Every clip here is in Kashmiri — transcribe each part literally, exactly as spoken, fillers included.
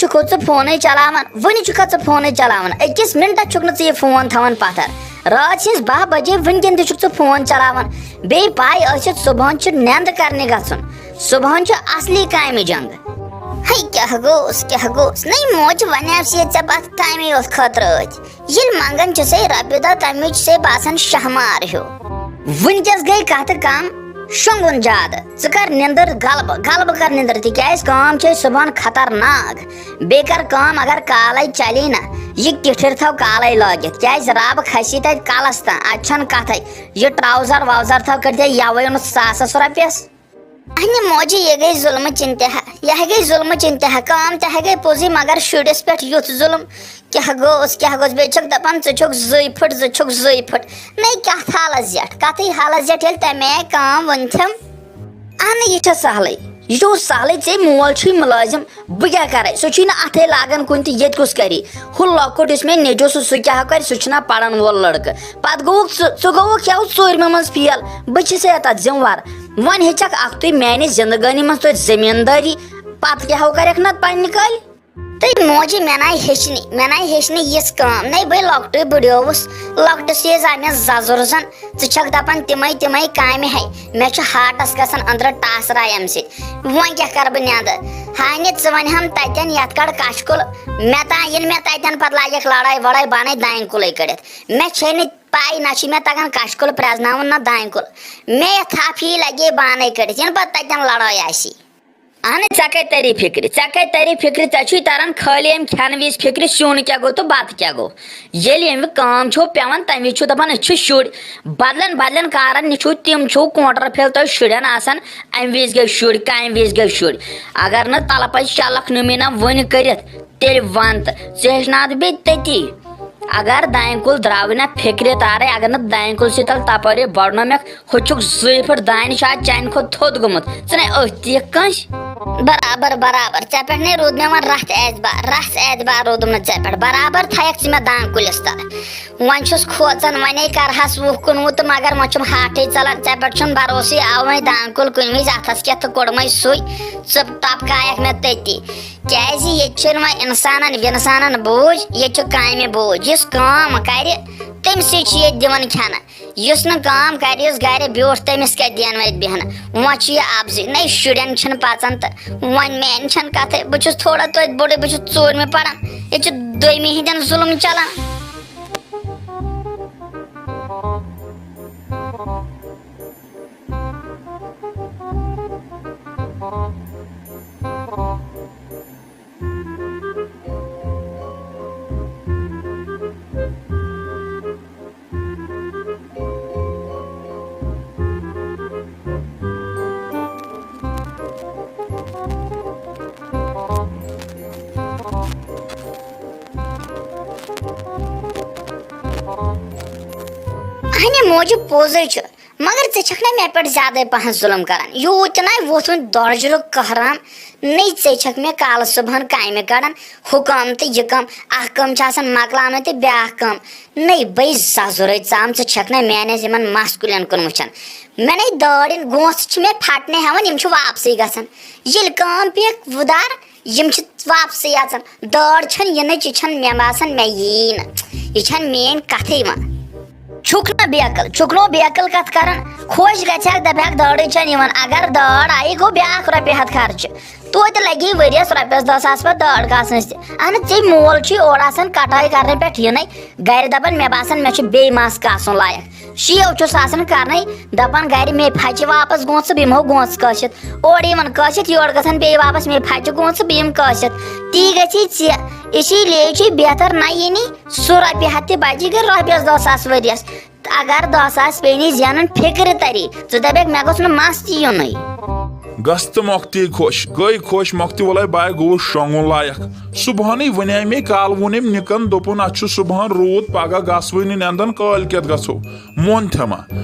چھُکھو ژٕ فونٕے چلاوان؟ وُنہِ چھُکھا ژٕ فونٕے چلاوان؟ أکِس مِنٹَس چھُکھ نہٕ ژٕ یہِ فون تھاوان پَتھر۔ راتھ سٕنٛز باہ بجے، وُنکٮ۪ن تہِ چھُکھ ژٕ فون چلاوان۔ بیٚیہِ پاے ٲسِتھ صُبحن چھُ نٮ۪نٛد کرنہِ گژھُن۔ صُبحن چھُ اصلی کامہِ جنگ۔ ہے، کیٛاہ گوٚوس، کیٛاہ گوٚوس؟ نٔے موج وَنیٛاوس ییٚتہِ ژےٚ پَتھ کامے یوت خٲطرٕ ٲدۍ۔ ییٚلہِ منٛگان چھُسے رۄپیہِ دَہ، تَمہِ وِزِ چھُسے باسان شاہمار ہیوٗ۔ وٕنکٮ۪س گٔے کَتھٕ کَم، شۄنٛگُن زیادٕ۔ ژٕ کر نِندٕر غلبہٕ، غلبہٕ کر نِندٕر، تِکیٛازِ کٲم چھے صُبحن خطرناک۔ بیٚیہِ کر کٲم، اگر کالے چلی نہ، یہِ کِٹھِر تھاو کالے لٲگِتھ، کیٛازِ رب کھسی تتہِ کلس تام، اتہِ چھنہٕ کتھے۔ یہِ ٹراوزر واوزر تھاو کٔرتھ یوے اوٚنُتھ ساسس رۄپیس۔ اہنہِ موجی، یہِ گٔے ظُلمٕچ انتہا، یہِ ہے گٔے ظُلمٕچ انتہا، کٲم تہِ ہے گٔے پوٚزٕے، مگر شُرِس پٮ۪ٹھ یُتھ ظُلم، کیٛاہ گوٚوس، کیٛاہ گوٚوس؟ بیٚیہِ چھکھ دپان، ژٕ چھُکھ زٕے پھٕٹ، ژٕ چھُکھ زٕے پھٕٹ۔ نَے کیٛاہ تھالس زیٹھ، کتھٕے حالس زیٹھ، ییٚلہِ تمے کٲم ؤنتھم۔ اہنہٕ، یہِ چھےٚ سہلٕے، یہِ چھُ سہلٕے، ژےٚ مول چھُے مُلٲزِم، بہٕ کیٛاہ کرے؟ سُہ چھُے نہٕ اتھے لاگان کُنہِ تہِ، ییٚتہِ کُس کرِ؟ ہُہ لۄکُٹ یُس مےٚ نیٚچو سُہ، سُہ کیٛاہ کرِ؟ سُہ چھُنہ پرن وول لڑکہٕ۔ پتہٕ گوٚوُکھ ژٕ، ژٕ گوٚوُکھ یَوٕ ژوٗرمہِ منٛز فیل، بہٕ چھسے تتھ ذمہٕ وار۔ وۄنۍ ہیٚچھکھ اکھتُے میانہِ زندگٲنی منٛز توتہِ زٔمیٖندٲری، پتہٕ کیٛاہ ہو کرکھ نتہٕ پننہِ کالہِ؟ تہٕ موجی، مےٚ ناے ہیٚچھنی، مےٚ ناے ہیٚچھنی یِژھ کٲم۔ نَے بٔے لۄکٹُے بٕڈیووُس، لۄکٹِس عیٖز آے مےٚ زَزُر زَن۔ ژٕ چھَکھ دَپان تِمَے تِمَے کامہِ ہے، مےٚ چھُ ہاٹَس گژھان أنٛدرٕ ٹاسراے اَمہِ سۭتۍ۔ وۄنۍ کیٛاہ کَرٕ بہٕ نٮ۪نٛدٕ؟ ہاے نہِ، ژٕ وَنہِ ہَم تَتٮ۪ن یَتھ کَڑ کَچھہِ کُل، مےٚ تام یِن مےٚ تَتٮ۪ن پَتہٕ لاگٮ۪کھ لَڑٲے وَڑٲے، بَنَے دانہِ کُلٕے کٔڑِتھ۔ مےٚ چھے نہٕ پَے، نہ چھُے مےٚ تَگان کَچھہِ کُل پرٛزناوُن نہ دانہِ کُل۔ مےٚ یَتھ تھپھ ہی لَگے بانَے کٔڑِتھ، یِنہٕ پَتہٕ تَتٮ۪ن لَڑٲے آسی۔ اہن، ژےٚ کتہِ تری فکرِ؟ ژےٚ کتہِ تری فکرِ؟ ژےٚ چھُے تران خٲلی امہِ کھٮ۪نہٕ وِزِ فکرِ، سیُن کیٛاہ گوٚو تہٕ بتہٕ کیٛاہ گوٚو۔ ییٚلہِ ییٚمہِ کٲم چھو پٮ۪وان، تمہِ وِزِ چھُو دپان، أسۍ چھِ شُرۍ۔ بدلن بدلن کارن نِش چھُو تِم چھُو کونٹر پھِل تۄہہِ شُرٮ۪ن آسان، امہِ وِزِ گٔے شُرۍ، کمہِ وِزِ گٔے شُرۍ۔ اگر نہٕ تلہٕ پزِ شلکھ نیوٗمٕے نہ وُنہِ کٔرِتھ، تیٚلہِ ون تہٕ ژٕ ہیٚچھناوتھ بیٚیہِ تٔتی۔ اگر دانہِ کُل درٛاوٕے نہ فِکرِ تارے، اگر نہٕ دانہِ کُل سۭتۍ تَلہٕ تَپٲرۍ بڑنو مےٚ، ہُہ چھُکھ زٕے پھٕٹ دانہِ چھُ آز چانہِ کھۄتہٕ تھوٚد گوٚمُت۔ ژٕ نے أتھۍ تہِ یِکھ کٲنٛسہِ۔ برابر، برابر۔ ژےٚ پٮ۪ٹھ نے روٗد مےٚ وۄنۍ رژھ اعتبار، رژھ اعتبار روٗدُم نہٕ ژےٚ پٮ۪ٹھ۔ برابر تھایَکھ ژٕ مےٚ دانہِ کُلِس تَل۔ وۄنۍ چھُس کھوژان، وۄنۍ ہے کَرٕہَس وُہ کُنوُہ تہٕ مگر وۄنۍ چھُم ہاٹھٕے ژَلان۔ ژےٚ پٮ۪ٹھ چھُنہٕ بروسٕے، آو وۄنۍ دانہِ کُل کُنہِ وِزِ اَتھَس کٮ۪تھ تہٕ کوٚڑمَے سُے۔ ژٕ ٹپکایَکھ مےٚ تٔتی۔ کیٛازِ ییٚتہِ چھُنہٕ وۄنۍ اِنسانَن وِنسانَن بوٗج، ییٚتہِ چھُ کامہِ بوٗج۔ یُس کٲم کَرِ، تٔمۍ سٕے چھِ ییٚتہِ دِوان کھٮ۪نہٕ۔ یُس نہٕ کٲم کَرِ، یُس گَرِ بیوٗٹھ، تٔمِس کَتہِ دِن وۄنۍ بیٚہنہٕ؟ وۄنۍ چھُ یہِ اَپزُے، نَے شُرٮ۪ن چھِنہٕ پَژان تہٕ وۄنۍ میٛانہِ چھَنہٕ کَتھٕے۔ بہٕ چھُس تھوڑا توتہِ بوٚڑُے، بہٕ چھُس ژوٗرمہِ پَران۔ ییٚتہِ چھُ دوٚیمہِ ہِنٛدٮ۪ن ظُلُم چَلان۔ اہنہِ موجی پوٚزُے چھُ، مگر ژےٚ چھَکھ نہ مےٚ پٮ۪ٹھ زیادَے پَہَن ظُلُم کَران۔ یوٗت تہِ نَے ووٚتھ وۄنۍ دۄرجرُک قہرام، نٔے ژے چھَکھ مےٚ کالہٕ صُبحَن کامہِ کَڑان، ہُہ کٲم تہٕ یہِ کٲم، اَکھ کٲم چھِ آسان مۄکلاونَے تہٕ بیٛاکھ کٲم۔ نٔے بٔے زَزُرَے ژام، ژٕ چھَکھ نہ میٛانٮ۪ن یِمَن مَس کُلٮ۪ن کُن وٕچھان۔ مےٚ نَے دٲر یِن، گونٛژھ چھِ مےٚ پھَٹنَے ہٮ۪وان، یِم چھِ واپسٕے گژھان۔ ییٚلہِ کٲم پیٚیَکھ وُدار، یِم چھِ واپسٕے اَژان۔ دٲر چھَنہٕ یِنٕچ، یہِ چھَنہٕ مےٚ باسان، مےٚ یی نہٕ۔ یہِ چھَنہٕ میٛٲنۍ کَتھٕے یِوان۔ چھُکھ نہ بیقل، چھُکھ نہٕ بیقل کَتھ کَران۔ خۄش گژھِ ہاکھ، دَپہِ ہاکھ، دٲرٕے چھَنہٕ یِوان۔ اگر دٲر آیہِ، گوٚو بیٛاکھ رۄپیہِ ہَتھ خرچہٕ۔ توتہِ لَگی ؤریَس رۄپیَس دَہ ساس پَتہٕ دٲر کاسنَس تہِ۔ اَہَن، ژےٚ مول چھُے اورٕ آسان کَٹٲے کَرنہٕ پٮ۪ٹھ یِنَے۔ گَرِ دَپان، مےٚ باسان، مےٚ چھُ بیٚیہِ مَس کاسُن لایق۔ شیو چھُس آسان کرنے، دپان گرِ مے پھچہِ واپس گونٛژھ ژٕ، بہٕ یِمہو گونٛژھ کٲشِتھ۔ اورٕ یِوان کٲشِتھ، یورٕ گژھان بیٚیہِ واپس، مے پھچہِ گونٛژھ ژٕ، بہٕ یِمہٕ کٲشِتھ۔ تی گژھی ژےٚ، اسی لیے چھُے بہتر نہ یِنی۔ سُہ رۄپیہِ ہتھ تہِ بچی گٔے رۄپیس دہ ساس ؤریس۔ تہٕ اگر دہ ساس پیٚیہِ نہٕ زینُن، فکرِ تری، ژٕ دپکھ مےٚ گوٚژھ نہٕ مس تہِ یُنُے۔ گژھ تہٕ مۄکتی خۄش، گٔے خۄش مۄکتی، وَلَے بایہِ گوٚوُس شۄنٛگُن لایق۔ صُبحَنٕے وَنے مےٚ، کالہٕ ووٚن أمۍ نِکَن، دوٚپُن، اَتھ چھُ صُبحَن روٗد، پَگاہ گژھوٕے نہٕ نٮ۪نٛدَن، کٲلۍ کٮ۪تھ گژھو۔ مون تھٮ۪ما؟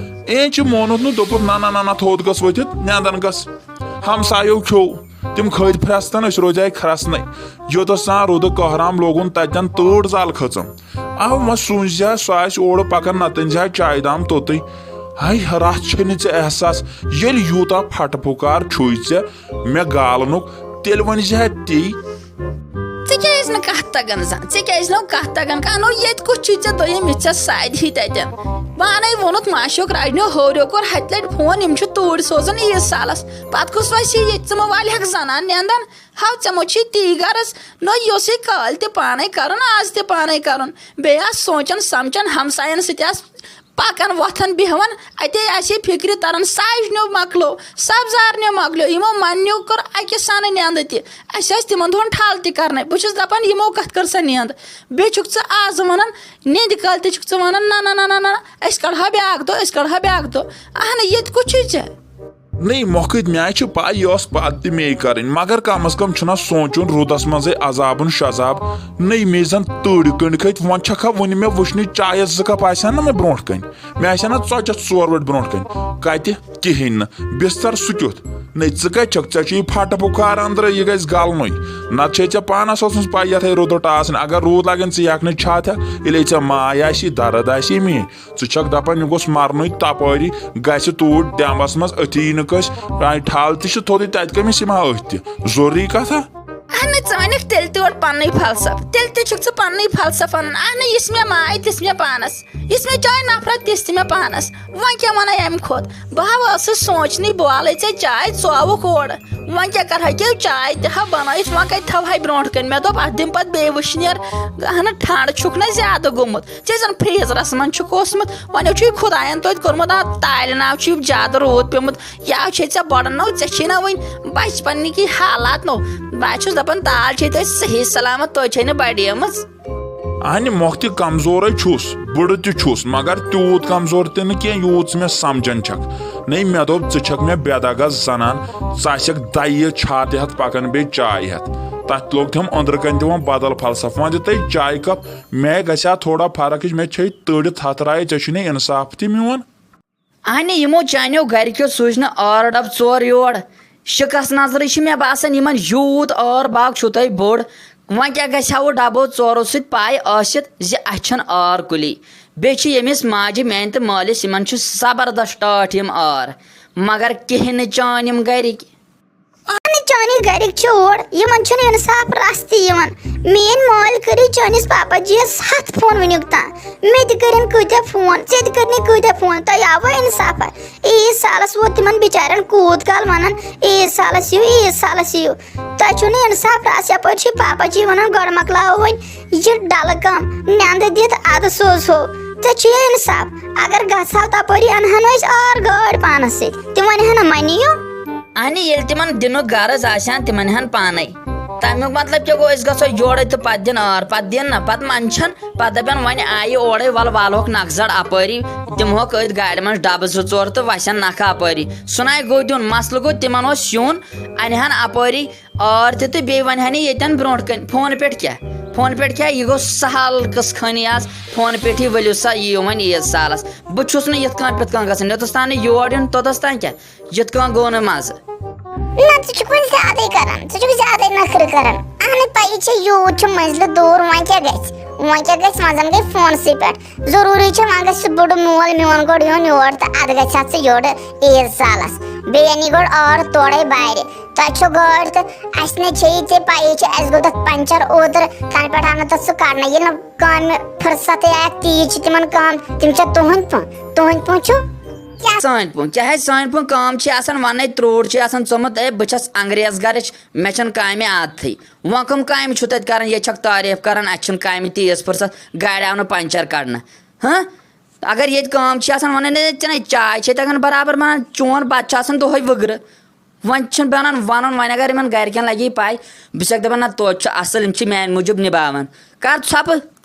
اے چھِ مونُتھ نہٕ، دوٚپُکھ، نہ، نہ، نہ، نہ، تھوٚد گژھ ؤتھِتھ، نٮ۪نٛدَن گژھ۔ ہمسایو کھیوٚو، تِم کھٔتۍ پھرٛستَن، أسۍ روزے کھرٛسنَے۔ یوٚتَس تام روٗدٕ کہرام لوگُن، تَتٮ۪ن تۭر زال کھٔژٕم۔ اَوٕ وۄنۍ سوٗنٛچ زِ سُہ آسہِ اورٕ پَکان، نَتہٕ أنۍ زِ ہا چایہِ دام توٚتُے۔ ہاے، رَژھ چھے نہٕ ژےٚ احساس، ییٚلہِ یوٗتاہ پھَٹہٕ پھُکار چھُے ژےٚ مےٚ گالنُک، تیٚلہِ ؤنۍ زِ ہا تی۔ ژٕ کیازِ نہٕ کتھ تگان زن؟ ژےٚ کیازِ نو کتھ تگان؟ کانو ییٚتہِ کُس چھُے ژےٚ دوٚیِم یہِ ژےٚ سادِ ہی تتٮ۪ن؟ پانے ووٚنُتھ ماشوک رجنیو، ہوریو کوٚر ہتہِ لٹہِ فون، یِم چھِ توٗرۍ سوزان عیٖد سالس۔ پتہٕ کُس وسہِ ییٚتہِ ژٕ مہ والہِ ہکھ زنان نیندن؟ ہاو ژےٚ مہ چھُے تی غرض؟ نو یہِ اوسُے کالۍ تہِ پانے کرُن، آز تہِ پانے کرُن۔ بیٚیہِ آس سونٛچان سمجھان، ہمساین سۭتۍ آس پکان وۄتھان بیہوان، اتے آسہِ ہے فکرِ تران، ساجنیو مۄکلیو، سبزارنیو مۄکلیو، یِمو مننیو کٔر اکہِ سانہٕ نیندٕ تہِ۔ اسہِ ٲسۍ تِمن دۄہن ٹھل تہِ کرنے۔ بہٕ چھُس دپان، یِمو کتھ کٔر سۄ نیند؟ بیٚیہِ چھُکھ ژٕ آز ونان، نیندِ کالہِ تہِ چھُکھ ژٕ ونان، نہ نہ نہ نہ نہ نہ، أسۍ کڑہو بیاکھ دۄہ، أسۍ کڑہو بیاکھ دۄہ۔ اہنہٕ، ییٚتہِ کُس چھُے ژےٚ؟ نٔے مۄکھٕتۍ، مےٚ چھِ پَے یہِ ٲس پَتہٕ تہِ مے کَرٕنۍ، مگر کم از کم چھُنہ سونٛچُن روٗدس منٛزے عذابُن شذاب۔ نٔے مے زن تۭرِ کنڈۍ کھٔتۍ، وۄنۍ چھکھا وُنہِ مےٚ وٕچھنٕچ چایس زٕ کپ آسہِ ہا نہ مےٚ برونٛٹھ کنہِ، مےٚ آسہِ ہا نہ ژۄچس ژور ؤٹۍ برونٛٹھ کنہِ۔ کتہِ؟ کِہیٖنۍ نہٕ۔ بستر سُہ کیُتھ؟ نٔے ژٕ کتہِ چھکھ؟ ژےٚ چھُے پھٹہٕ پھُکار أنٛدرٕ، یہِ گژھِ گلنُے۔ نتہٕ چھے ژےٚ پانس ٲسمٕژ پَے یتھے روٚدُٹ آسٕنۍ۔ اگر روٗد لگن، ژٕ ہٮ۪کھ نہٕ چھاتھ ہٮ۪تھ، ییٚلے ژےٚ ماے آسی، درد آسی میٲنۍ۔ ژٕ چھکھ دپان یہِ گوٚژھ مرنُے تپٲری، گژھِ توٗرۍ ڈیمبس منٛز، أتھی نہٕ کٲنٛسہِ۔ آے ٹھل تہِ چھِ تھوٚدُے، تتہِ کٔمِس یِم ہا أتھۍ تہِ؟ ضروٗری کتھا؟ اہنہٕ، ژٕ ؤنکھ تیٚلہِ تہِ اورٕ پننُے فلسفہٕ، تیٚلہِ تہِ چھُکھ ژٕ پننُے فلسفہٕ انان۔ اہنہٕ، یُس مےٚ ماے تِژھ مےٚ پانس، یُس مےٚ چاے نفرت تِژھ تہِ مےٚ پانس۔ وۄنۍ کیٛاہ ونَے امہِ کھۄتہٕ؟ بہٕ ہا ٲسٕس سونٛچنٕے، بہٕ والے ژےٚ چاے، ژٕ آوُکھ اورٕ۔ وۄنۍ کیٛاہ کرہا کیٛاہ چاے تہِ ہا بنٲیِتھ، وۄنۍ کتہِ تھاوہے برونٛٹھ کنہِ؟ مےٚ دوٚپ، اتھ دِمہٕ پتہٕ بیٚیہِ وٕشنیر۔ اہنہٕ، ٹھنٛڈ چھُکھ نہ زیادٕ گوٚمُت؟ ژےٚ زن فریزرس منٛز چھُکھ اوسمُت، وۄنۍ چھُے خۄداین توتہِ کوٚرمُت، اتھ تالہِ ناو چھُے زیادٕ روٗد پیوٚمُت، یا چھے ژےٚ بۄڑٕ نو، ژےٚ چھے نہ وٕنہِ بچپنٕکی حالات نو۔ بہٕ چھُس دپان، تال چھے تۄہہِ صحیح سلامت، توتہِ چھے نہٕ بڑیمٕژ۔ اہنہِ مۄکھ تہِ کمزورے چھُس، بُڑٕ تہِ چھُس، مگر تیوٗت کمزور تہِ نہٕ کینٛہہ، یوٗت ژٕ مےٚ سمجھان چھکھ۔ نے، مےٚ دوٚپ، ژٕ چھکھ مےٚ بے دغا زنان، ژٕ آسکھ دَیہِ چھاتہِ ہٮ۪تھ پکان بیٚیہِ چاے ہٮ۪تھ۔ تتھ لوٚگ تِم أنٛدرٕ کنہِ تہِ وۄنۍ بدل فلسفہٕ۔ وۄنۍ دِ تۄہہِ چایہِ کپ، مےٚ گژھِ ہا تھوڑا فرق ہِش، مےٚ چھے تٔڑۍ تھتھ راے، ژےٚ چھُے نہٕ انصاف تہِ میون۔ اہنہِ، یِمو چانیو گرِکیو سوٗزۍ نہٕ آر ڈبہٕ ژور یور۔ شِکس نظرٕے چھِ مےٚ باسان، یِمن یوٗت آر باغ چھُو تۄہہِ بوٚڑ۔ وۄنۍ کیٛاہ گژھِ ہا وۄنۍ ڈبو ژورو سۭتۍ پاے ٲسِتھ زِ اَسہِ چھُنہٕ آر کُلی؟ بیٚیہِ چھِ ییٚمِس ماجہِ میانہِ تہٕ مٲلِس، یِمن چھُ زبردست ٹاٹھ یِم آر، مگر کِہیٖنۍ نہٕ چٲنۍ یِم گرِکۍ۔ اہنہِ، چٲنی گرِکۍ چھِ اوڑ، یِمن چھُنہٕ انصاف رژھ تہِ یِوان۔ میٲنۍ مٲلۍ کٔرِو چٲنِس پاپا جیَس ہتھ فون وٕنیُک تام۔ مےٚ تہِ کٔرِن کۭتیاہ فون، ژےٚ تہِ کٔرنٕے کۭتیاہ فون، تۄہہِ آوا انصافا؟ عیٖد سالس ووت تِمن بِچارٮ۪ن کوٗت کال ونان، عیٖد سالس یِیِو، عیٖد سالس یِیِو۔ تۄہہِ چھُو نہٕ انصاف رژھ، یپٲرۍ چھُے پاپا جی ونان، گۄڈٕ مۄکلاوو وۄنۍ یہِ ڈلہٕ کٲم، نیندٕ دِتھ ادٕ سوزہو۔ ژےٚ چھُے انصاف؟ اگر گژھہو تپٲری، انہن أسۍ آر گٲڑۍ پانس سۭتۍ، تِم ونہن، مہ نِیِو۔ اہنہِ، ییٚلہِ تِمن دِنُک غرض آسہِ ہن، تِم انہن پانے۔ تمیُک مطلب کیٛاہ گوٚو؟ أسۍ گژھو یورے تہٕ پتہٕ دِن آر، پتہٕ دِن نہ، پتہٕ منٛدچھن، پتہٕ دپن، وۄنۍ آیہِ اورے، ول والہوکھ نکزڑ اپٲری، دِمہوکھ أتھۍ گاڑِ منٛز ڈبہٕ زٕ ژور تہٕ وسن نکھٕ اپٲری۔ سُہ نہ گوٚو دیُن، مسلہٕ گوٚو تِمن اوس یُن، انہن اپٲری آر تہِ تہٕ بیٚیہِ ونہن یہِ ییٚتٮ۪ن برونٛٹھ کنہِ۔ فونہٕ پٮ۪ٹھ کیٛاہ؟ فونہٕ پٮ۪ٹھ کیٛاہ؟ یہِ گوٚو سہل قٕصہٕ خٲنی آز۔ فونہٕ پٮ۪ٹھٕے ؤلِو سا، یِیِو وۄنۍ عیٖد سالس۔ بہٕ چھُس نہٕ یِتھ کٔنۍ پِتھ کٔنۍ گژھان، یوٚتس تام نہٕ یور یُن، توٚتس تام کیٛاہ؟ یِتھ کٔنۍ گوٚو نہٕ مزٕ۔ نہ، ژٕ چھُکھ وۄنۍ زیادَے کران، ژٕ چھُکھ زیادَے نخرٕ کران۔ اہنہٕ، پَیی چھےٚ، یوٗت چھُ منزلہِ دوٗر، وۄنۍ کیٛاہ گژھِ؟ وۄنۍ کیٛاہ گژھِ؟ منٛزَن گٔے فونسٕے پٮ۪ٹھ۔ ضروٗری چھےٚ وۄنۍ گژھِ سُہ بُڈٕ مول میون گۄڈٕ یُن یور تہٕ اَدٕ گژھِ ہا ژٕ یورٕ عیٖد سالَس۔ بیٚیہِ اَنہِ گۄڈٕ ٲر تورَے بارِ۔ تۄہہِ چھو گٲڑۍ تہٕ اَسہِ نَے چھے یہِ ژےٚ پَیی چھِ، اَسہِ گوٚو تَتھ پنچر اوترٕ، تَنہٕ پٮ۪ٹھ آو نہٕ تَتھ سُہ کَڑنَے۔ ییٚلہِ نہٕ کامہِ فرصتٕے آیَکھ، تیٖژ چھِ تِمَن کٲم، تِم چھا تُہٕنٛدۍ پٲٹھۍ؟ تُہٕنٛدۍ پٲٹھۍ چھُو؟ کیٛاہ؟ سٲنۍ پٲٹھۍ؟ کیٛاہ ہے سٲنۍ پٲٹھۍ؟ کٲم چھِ آسان وَنٕنَے، ترٛوٹ چھِ آسان ژوٚمُت، ہے، بہٕ چھَس انگریز گَرٕچ، مےٚ چھَنہٕ کامہِ عادتھٕے۔ وۄنۍ کٕم کامہِ چھُو تَتہِ کَران؟ ییٚتہِ چھَکھ تعریٖف کَران، اَتہِ چھُنہٕ کامہِ تیٖژ فرصت، گاڑِ آو نہٕ پنچر کَڑنہٕ۔ ہاں؟ اگر ییٚتہِ کٲم چھِ آسان وَنان، ہے، ژےٚ نَے چاے چھے تَگان برابر بَنان، چون بَتہٕ چھُ آسان دۄہَے وٕگرٕ۔ وۄنۍ چھُنہٕ بَنان وَنُن، وۄنۍ اگر یِمَن گَرِکٮ۪ن لَگہِ پَے، بہٕ چھَکھ دَپان، نہ، توتہِ چھُ اَصٕل، یِم چھِ میٛانہِ موٗجوٗب نِباوان۔ کَر ژھۄپہٕ۔